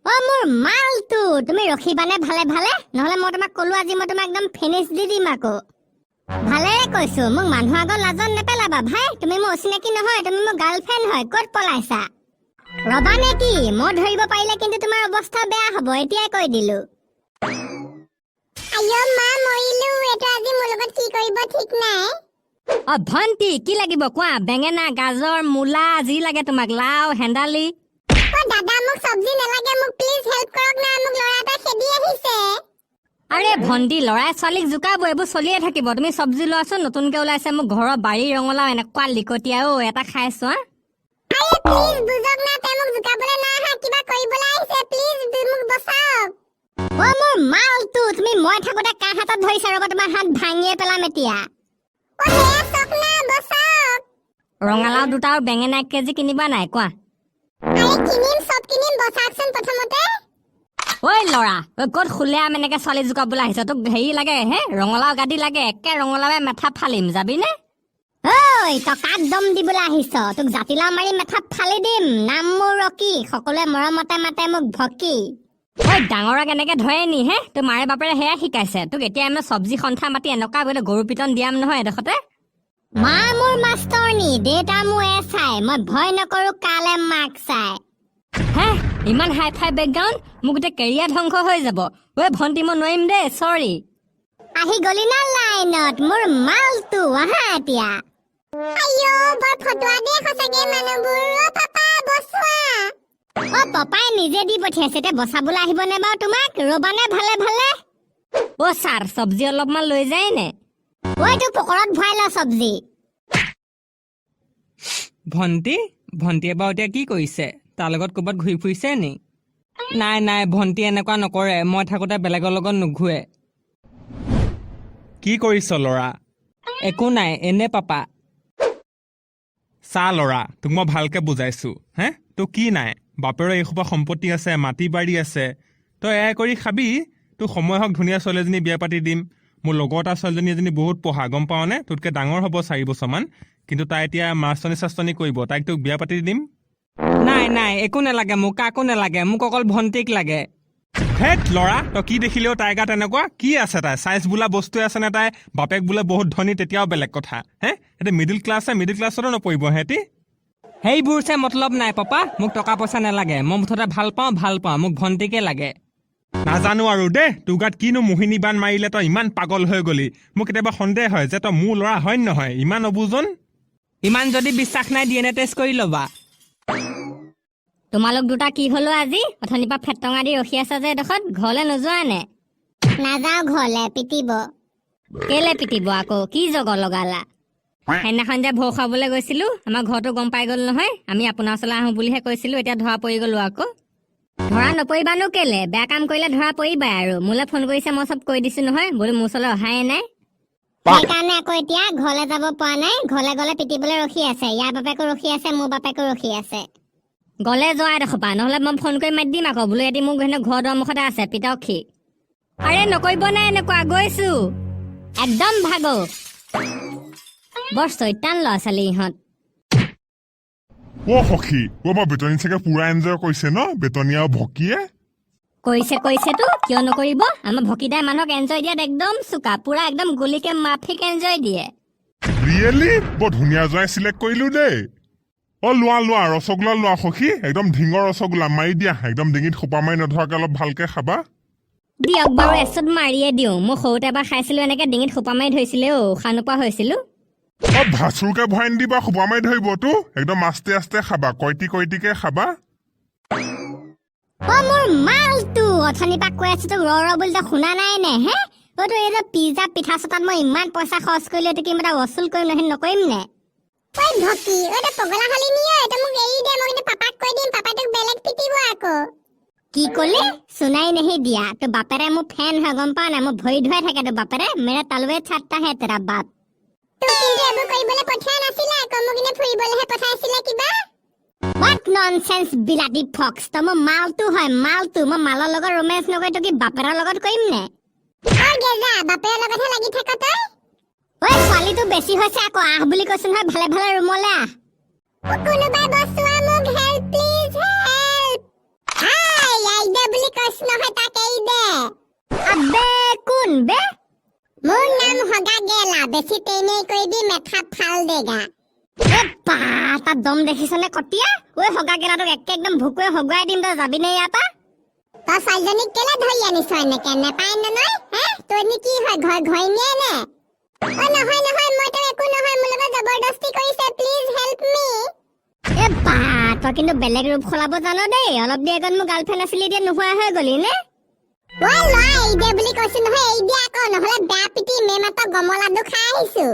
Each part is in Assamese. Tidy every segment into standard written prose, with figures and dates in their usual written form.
অ মোৰ মালটো, তুমি ৰখিবানে ভালে ভালে? নহ'লে মই তোমাক ক'লো, আজি মই তোমাক একদম ফিনিছ দি দিম আকৌ। ভালেৰে কৈছো, মোক মানুহৰ আগত লাজত নেপেলাবা ভাই। তুমি মোৰ অচিনাকি নহয়, তুমি মোৰ গাৰ্লফ্ৰেণ্ড হয়। ক'ত পলাইছা? ৰবা নে কি? মই ধৰিব পাৰিলে কিন্তু তোমাৰ অৱস্থা বেয়া হ'ব, এতিয়াই কৈ দিলো। আইঅ মা, মৰিলো! এইটো আজি মোৰ লগত কি কৰিব ঠিক নাই। অ ভণ্টি, কি লাগিব কোৱা? বেঙেনা, গাজৰ, মূলা, যি লাগে তোমাক, লাও, হেন্দালি। অ দাদা, মোক চব্জি নালাগে। মোক প্লিজ হেল্প কৰক না, মোক ল'ৰা এটা খেদি আহিছে। আৰে ভণ্টি, ল'ৰাই ছোৱালীক জোকাব, এইবোৰ চলিয়ে থাকিব। তুমি চব্জি লোৱাচোন। নতুনকে ওলাইছে মোৰ ঘৰৰ বাৰীৰ ৰঙালাও, এনেকুৱা লিকটীয়া অ, এটা খাই চোৱা। আৰে প্লিজ বুজক না, তেওঁ মোক জোকাবলৈ নাই অহা, কিবা কৰিবলৈ আহিছে। প্লিজ মোক বচাওক। অ মোৰ মালটো, তুমি মই থাকোতে কাৰ হাতত ধৰিছা? ৰ'বা, তোমাৰ হাত ভাঙিয়ে পেলাম এতিয়া। অ সেয়া চাওক না, বচাওক। ৰঙালাও দুটা আৰু বেঙেনা 1 কেজি কিনিবা নাই কোৱা? আৰে কিনিম, চব কিনিম, বচাওকচোন প্ৰথমতে। ঐ ল'ৰা ঐ, ক'ত খুলে আম এনেকে ছোৱালী জোকাবলৈ আহিছ? তোক হেৰি লাগে হে, ৰঙালাও গাদি লাগে? একে ৰঙালাওৱে মেথা ফালিম, যাবিনে? ঐ, তই কাক দম দিবলৈ আহিছ? তোক জাতিলাও মাৰি মেথা ফালি দিম। নাম মোৰ ৰকি, সকলোৱে মৰমতে মাতে মোক ভকি। ঐ, ডাঙৰক এনেকে ধৰে নি হে? তোৰ মাৰে বাপেৰে সেয়া শিকাইছে তোক? এতিয়া আমি চব্জি সন্থা মাতি এনেকুৱা বোলে গৰু পিটন দিয়াম নহয় এডোখৰতে। মা মোৰ মাষ্টৰণী, দেউতা মোৰ এছ I, মই ভয় নকৰো কালে মাক চাই। হে, ইমান হাই ফাই বেকগ্ৰাউণ্ড, মোৰ গোটেই কেৰিয়াৰ ধ্বংস হৈ যাব। ঐ ভণ্টি, মই নোৱাৰিম দেই, চৰি। আহি গলি না লাইনত মোৰ মালটো? আহা এতিয়া। আইঅ, বৰ ফটোৱা দেই সঁচাকে মানুহবোৰ। অ পাপা, বচোৱা। অ পপাই নিজে দি পঠিয়াইছে, এতিয়া বচাবলৈ আহিবনে বাৰু তোমাক? ৰ'বানে ভালে ভালে? অ' ছাৰ, চব্জি অলপমান লৈ যায় নে? ঐ, তোৰ পকৰত ভৰাই ল চব্জি। ভণ্টি, ভণ্টিয়ে বাৰু এতিয়া কি কৰিছে? তাৰ লগত ক'ৰবাত ঘূৰি ফুৰিছে নি? নাই নাই, ভণ্টি এনেকুৱা নকৰে। মই থাকোঁতে বেলেগৰ লগত নুঘূৰে। কি কৰিছ ল'ৰা? একো নাই, এনে পাপা। চা ল'ৰা, তোক মই ভালকে বুজাইছো হে, তোৰ কি নাই? বাপেৰৰ এইসোপা সম্পত্তি আছে, মাটি বাৰী আছে, তই এয়াই কৰি খাবি। তোৰ সময় হওক, ধুনীয়া ছোৱালী এজনী বিয়া পাতি দিম। মোৰ লগৰ এটা ছোৱালীজনী এজনী বহুত পঢ়া, গম পাৱনে? তোতকৈ ডাঙৰ হ'ব 4 বছৰমান, কিন্তু তাই এতিয়া মাষ্টৰণী চাষ্টৰণী কৰিব। তাইক তোক বিয়া পাতি দিম। নাই নাই, একো নালাগে মোক, কাকো নালাগে, মোক অকল ভণ্টিক লাগে। হেত ল'ৰা, তই কি দেখিলেও তাইৰ গাত এনেকুৱা কি আছে? তাই চাইজ বোলা বস্তুৱে আছেনে তাই? বাপেক বোলে বহুত ধনী, তেতিয়াও বেলেগ কথা হে। এতিয়া মিডিল ক্লাছে, মিডিল ক্লাছতো নপৰিব সিহঁতি। সেইবোৰ চে মতলব নাই পাপা, মোক টকা পইচা নালাগে। মই মুঠতে ভাল পাওঁ, ভাল পাওঁ, মোক ভণ্টিকে লাগে। নাজানো আৰু দেই, তোৰ গাত কিনো মোহিনী বান মাৰিলে, তই ইমান পাগল হৈ গলি। মোৰ কেতিয়াবা সন্দেহ হয় যে তই মোৰ ল'ৰা হয় নে নহয়, ইমান অবুজন। ইমান যদি বিশ্বাস নাই, ডিএনএ টেষ্ট কৰি ল'বা। তোমালোক দুটা কি হলো আজি? অথনিৰ পৰা ফেটঙা দি ৰখি আছা যে এডোখৰত, ঘৰলৈ নোযোৱা নে? নাযাওঁ ঘৰলে, পিটিব। কেলে পিটিব আকৌ? কি জগৰ লগালা? সেইদিনাখন যে ভোগ খাবলৈ গৈছিলো, আমাৰ ঘৰটো গম পাই গ'ল নহয়। আমি আপোনাৰ ওচৰলৈ আহো বুলিহে কৈছিলো, এতিয়া ধৰা পৰি গ'লো আকৌ। ধৰা নপৰিবানো কেলে? বেয়া কাম কৰিলে ধৰা পৰিবাই আৰু। মোলৈ ফোন কৰিছে, মই চব কৈ দিছো নহয়, বোলো মোৰ ওচৰলৈ অহাই নাই। সেইকাৰণে আকৌ এতিয়া ঘৰলে যাব পৰা নাই। ঘৰলে গ'লে পিটিবলৈ ৰখি আছে। ইয়াৰ বাপেকো ৰখি আছে, মোৰ বাপেকো ৰখি আছে। গ'লে যোৱা এডোখৰ পৰা, নহ'লে মই ফোন কৰি মাতি দিম আকৌ, বোলো এটি মোৰ হেনো ঘৰ দুৱাৰমুখতে আছে, পিতক সি। আৰে নকৰিব নাই এনেকুৱা, গৈছো। একদম ভাগো, বৰ চৈতান ল'ৰা ছোৱালী ইহঁত। অ' সখী, অ' মই বেটনী চাগে পুৰা এনজয় কৰিছে ন, বেটনী আৰু ভকীয়ে? কৰিছে, কৰিছেতো, কিয় নকৰিব? আমাৰ ভকীদাই মানুহক এনজয় দিয়াত একদম চোকা, পুৰা একদম গুলিকে মাফিক এনজয় দিয়ে। ৰিয়েলি, বৰ ধুনীয়া জোঁৱাই চিলেক্ট কৰিলো দেই। অ' লোৱা লোৱা, ৰসগোল্লা লোৱা সখী, একদম ঢিঙৰ ৰসগোল্লা মাৰি দিয়া। একদম ডিঙিত সোপা মাৰি নধৰাকে অলপ ভালকে খাবা। দিয়ক বাৰু, এচুত মাৰিয়ে দিওঁ। মই সৰুতে এবাৰ খাইছিলো, এনেকে ডিঙিত সোপা মাৰি ধৰিছিলে অ', উশাহ নোপোৱা হৈছিলো। অ' ভাচুৰকে ভৰাই নিদিবা, সোপা মাৰি ধৰিবতো। একদম আস্তে আস্তে খাবা, কয়টি কয়টিকে খাবা। অ মোৰ মালটো, অথনিৰ পৰা কৈ আছো তোক ৰ ৰ বুলি, তই শুনা নাই নে হে? অ তোৰ এই যে পিজ্জা পিঠা চটাত মই ইমান পইচা খৰচ কৰিলো, এইটো কি মই এটা वसूल কৰিম নহয়, নকৰিম নে? ঐ ভকি, ঐ তই পগলা হলি নি ঐ? তই মোক এৰি দে, মই কিন্তু পাপাক কৈ দিম, পাপাই তোক বেলেগ পিটিব আকৌ। কি কলি? सुनाई नहीं दिया। তোৰ বাপেৰে মোৰ ফেন হয়, গম পাৱ নাই? মোৰ ভৰি ধুৱাই থাকে তোৰ বাপেৰে। मेरे तलवे चाटता है तेरा बाप। তোক কিন্তু এইবোৰ কৰিবলৈ পঠোৱা নাছিলে আকৌ, মোক এনে ফুৰিবলৈহে পঠাইছিলে কিবা। What nonsense, বিলাতী ফক্স! তই মোৰ মালটো হয়, মালটো। মই মালৰ লগত ৰোমেন্স নকৰি তই কি বাপেৰৰ লগত কৰিম নে? ঐ গেজা, বাপেৰৰ লগতহে লাগি থাক তই। ঐ ছোৱালীটো বেছি হৈছে আকৌ। আহ বুলি কৈছো নহয়, ভালে ভালে ৰুমলে আহ। অ, কোনোবাই বচোৱা মোক, হেল্প প্লিজ, হেল্প। হাই, আইদা। বুলি কৈছো নহয়, তাক এৰি দে। আবে কোন বে? মোৰ নাম হগা গেলা, বেছি তেনে কৰিবি মেথা ফাল দেগা। এ বা, তাত দম দেখিছনে কটীয়া? ঐ হগা গেলাটোক একে একদম ভুকুৱে হগুৱাই দিম, তই যাবিনে ইয়াৰ পৰা? তই ছোৱালীজনীক কেলে ধৰি আনিছ এনেকে? নেপায় নহয় হে? তইনি কি হয়, ঘৰ ঘৈণীয়ে নে? অ নহয় নহয়, মই তো একো নহয়, মোৰ লগত জবৰদস্তি কৰিছে, প্লিজ হেল্প মি। এ বা, তই কিন্তু বেলেগ ৰূপ সলাব জান দেই। অলপ দেৰি আগত মোৰ গাৰ্লফ্ৰেণ্ড আছিলি, এতিয়া নোহোৱা হৈ গলি নে? ঐ ল'ৰা, এৰি দে বুলি কৈছো নহয়, এৰি দে আকৌ, নহ'লে বেয়া পিটি মে মাত্ৰ গমলাডু খাই আহিছো।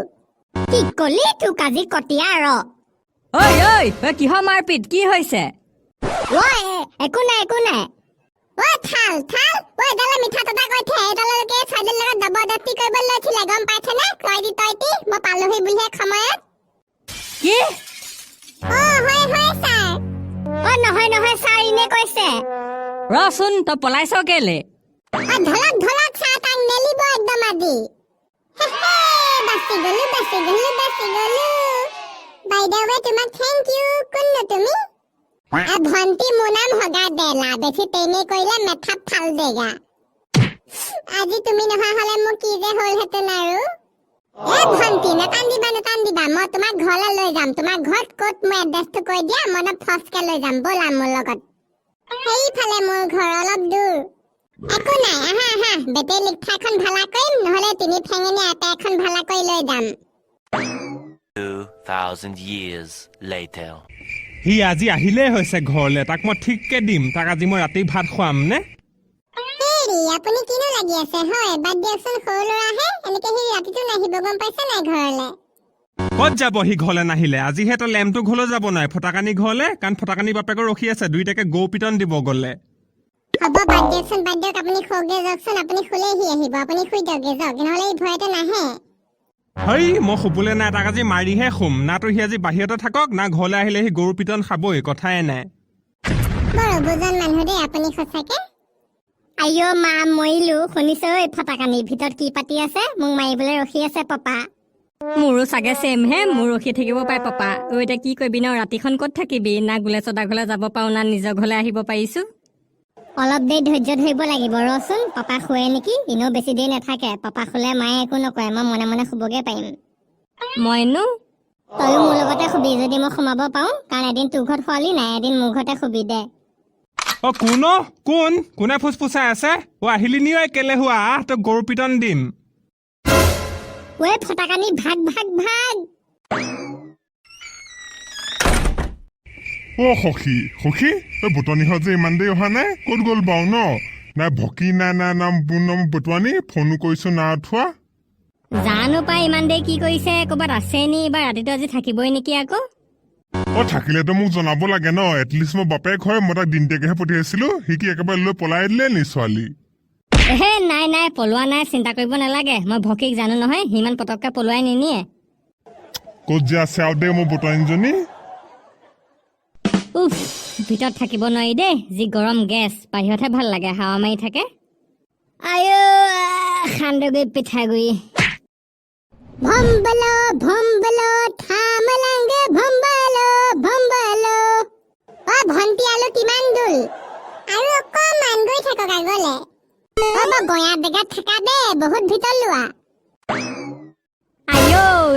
কি কলি তোক আজি কটীয়া ৰ। ঐ ঐ ঐ, কিহৰ মাৰপিট, কি হৈছে? ঐ একো নাই, একো নাই। ঐ থাল থাল, ঐ এডালে মিঠা টটা কৈ the, এডাললৈকে ছোৱালীৰ লগত জবৰদস্তি কৰিব লৈছিলে, গম পাইছেনে? তই দি তই দি মই পালোহি বুলিহে সময়ত। কি? অ হয় হয় ছাৰ। অ নহয় নহয় ছাৰ, এনে কৈছে। ৰচোন, তই পলাইছ কেলে? অ ঢলক ঢলক ছাৰ, তাক মেলিব একদম আজি। হেহে, বাচি গলো বাচি গলো বাচি গলো। বাইদেৱে তোমাক thank U. কোননো তুমি? আ ভণ্টি, মোৰ নাম হগা দেলা, বেছি তেনে কৰিলে মেথা ফাল দেগা। আজি তুমি নোহোৱা হলে মোৰ কি যে হ'লহেঁতেন আৰু। এ ভণ্টি, নাকান্দিবা নাকান্দিবা, মই তোমাক ঘৰলৈ লৈ যাম। তোমাৰ ঘৰত ক'ত, মোৰ এড্ৰেছটো কৈ দিয়া, মই অলপ ফচকে লৈ যাম। ব'লা মোৰ লগত, সেইফালে মোৰ ঘৰ অলপ দূৰ। একো নাই, আহা আহা, বেটেৰী ৰিক্সা এখন ভাড়া কৰিম, নহ'লে তিনি ফেঙেনী এটা এখন ভাড়া কৰি লৈ যাম। 2,000 years later. সি আজি আহিলেই হৈছে ঘৰলে, তাক মই ঠিককে দিম। তাক আজি মই ৰাতি ভাত খুৱাম নে? হেৰি, আপুনি কিনো লাগি আছে হয়? বাদ দিয়কচোন, সৰু ল'ৰাহে, এনেকে সি ৰাতিটো নাহিব, গম পাইছে নাই ঘৰলে? ক'ত যাব সি ঘৰলে নাহিলে? আজিহে তই লেমটো ঘৰলৈ যাব নাই, ফটাকানি ঘৰলে, কাৰণ ফটাকানি বাপেকে ৰখি আছে, দুইটাকে গৌ পিটন দিব গ'লে। হ'ব, বাদ দিয়কচোন, বাদ দিয়ক, আপুনি শুৱগে যাওকচোন। আপুনি শুলেই সি আহিব, আপুনি শুই দিয়কগে যাওক, নহ'লে ই ভয়তে নাহে। হেই, মই শুবলৈ নাই, তাক আজি মাৰিহে শুম। না তো সি আজি বাহিৰতে থাকক, না ঘৰলে আহিলে সি গৰু পিটন খাবই, কথাই নাই। বৰ অবুজন মানুহ দেই আপুনি সঁচাকে। আইঅ মা, মৰিলো। শুনিছ ঐ ফটাকানি, ভিতৰত কি পাতি আছে? মোক মাৰিবলৈ ৰখি আছে পাপা। মোৰো চাগে চেমহে, মোৰ ৰখি থাকিব পাৰে পাপা। ঐ এতিয়া কি কৰিবি ন, ৰাতিখন ক'ত থাকিবি? না গোলে চদা ঘৰলৈ যাব পাৰো, না নিজৰ ঘৰলৈ আহিব পাৰিছো। অলপ দেৰি ধৈৰ্য ধৰিব লাগিব, ৰচোন, পাপা শুৱে নেকি। এনেও বেছি দেৰি নাথাকে। পাপা শুলে মায়ে একো নকয়, মই মনে মনে শুবগে পাৰিম। মইনো? তয়ো মোৰ লগতে শুবি যদি মই সোমাব পাৰো, কাৰণ এদিন তোৰ ঘৰত শুৱালি নাই, এদিন মোৰ ঘৰতে শুবি দে। অ কোন, অ কোন, কোনে ফুচফুচাই আছে? অ আহিলি নি ঐ কেলেহুৱা? আহ, তোক গৰু পিটন দিম। ঐ ফটাকানি, ভাগ ভাগ ভাগ। অ সখী সখী, তই বুটনিহঁত যে ইমান দেৰি অহা নাই, ক'ত গ'ল বাৰু ন? নাই ভকি নাই, নাই নাম নাম বটুৱানী, ফোনো কৰিছো না উঠোৱা। জানো পাই ইমান দেৰি কি কৰিছে, ক'ৰবাত আছে নি বা ৰাতিটো আজি থাকিবই নেকি আকৌ। অ থাকিলেতো মোক জনাব লাগে ন, এটলিষ্ট মই বাপেক হয়, মই তাক দিনতীয়াকেহে পঠিয়াইছিলো, সি কি একেবাৰে লৈ পলাই দিলে নি ছোৱালী? এহে নাই নাই, পলোৱা নাই, চিন্তা কৰিব নালাগে। মই ভকীক জানো নহয়, সিমান পটককে পলোৱাই নিনিয়ে। ক'ত যে আছে আৰু দেই মোৰ বটুৱানীজনী। উফ, ভিতৰত থাকিব নোৱাৰি দেই, যি গৰম গেছ, বাহিৰতহে ভাল লাগে, হাৱা মাৰি থাকে। আই সান্দহগুৰি পিঠাগুৰি। ভম্বলো ভম্বলো থামলাংগে, ভম্বলো ভম্বলো। অ ভণ্টি, আলু কিমান দূৰ আৰু? অকণমান গৈ থাকক আগলে। অ বৰ গঞা জেগাত থাকা দেই, বহুত ভিতৰ লোৱা। আইঅ,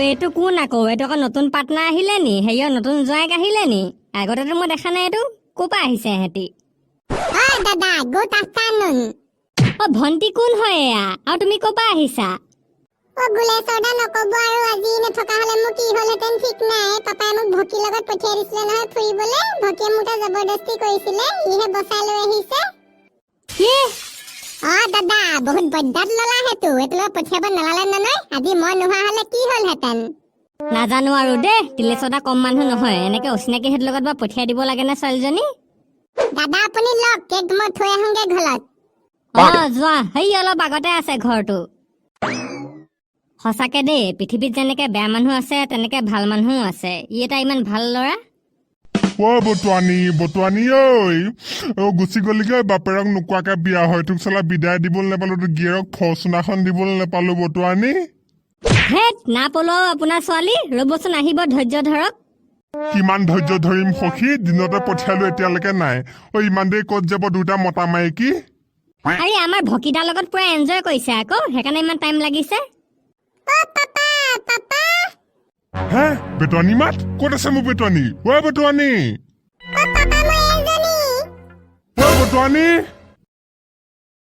এইটো কোন আকৌ? এইটো আকৌ নতুন পাৰ্টনাৰ আহিলে নি? হেৰিয়ৰ নতুন জোঁৱাইক আহিলে নি? আগতেতো মই দেখা নাই, এইটো ক'ৰ পৰা আহিছে এহেঁতি? ঐ দাদা, গুড আফটাৰনুন। অ ভণ্টি, কোন হয় এয়া আৰু তুমি ক'ৰ পৰা আহিছা? অ গোলেশ্বৰদা, নকব আৰু, আজি নথকা হলে মোৰ কি হ'লহেঁতেন ঠিক নাই। পাপাই মোক ভকীৰ লগত পঠিয়াই দিছিলে নহয় ফুৰিবলৈ, ভকীয়ে মোক তাত জবৰদস্তি কৰিছিলে, ইহে বচাই লৈ আহিছে। কি? অ দাদা, বহুত বদ্যাত ললা, সেইটো এইটো লগত পঠিয়াব নালালে নহয়, আজি মই নোহোৱা হলে কি হ'লহেঁতেন? নাজানো আৰু দেই, তিলেচদা কম মানুহ নহয়, এনেকে অচিনাকি সেইটোৰ লগত বা পঠিয়াই দিব লাগে নে ছোৱালীজনী? দাদা, আপুনি লওক কেক, মই থৈ আহোঁগে ঘৰত। অ যোৱা, সেই অলপ আগতে আছে ঘৰটো। সঁচাকে দেই, পৃথিৱীত যেনেকে বেয়া মানুহ আছে, তেনেকে ভাল মানুহো আছে। ই এটা ইমান ভাল ল'ৰা। অ বটুৱানী বটুৱানী ঐ, অ গুচি গ'লিগৈ বাপেৰক নোকোৱাকে বিয়া হয়, তোক চালা বিদায় দিবলৈ নাপালো, তোক গিয়েৰক ফৰচুনাখন দিবলৈ নাপালো বটুৱানী। হেত, না পলোৱাও আপোনাৰ ছোৱালী। ৰ'বচোন, আহিব, ধৈৰ্য ধৰক। কিমান ধৈৰ্য ধৰিম সখী, দিনতে পঠিয়ালো, এতিয়ালৈকে নাই। অ, ইমান দেৰি ক'ত যাব দুটা মতা মাইকী? আৰে, আমাৰ ভকিদাৰ লগত পুৰা এনজয় কৰিছে আকৌ, সেইকাৰণে ইমান টাইম লাগিছে। অ পাপা, পাপা। হে, বেটুৱানী মাত! ক'ত আছে মোৰ বেটুৱানী? ঐ বেটুৱানী! অ পাপা, মই এজনী। ঐ বটুৱানী!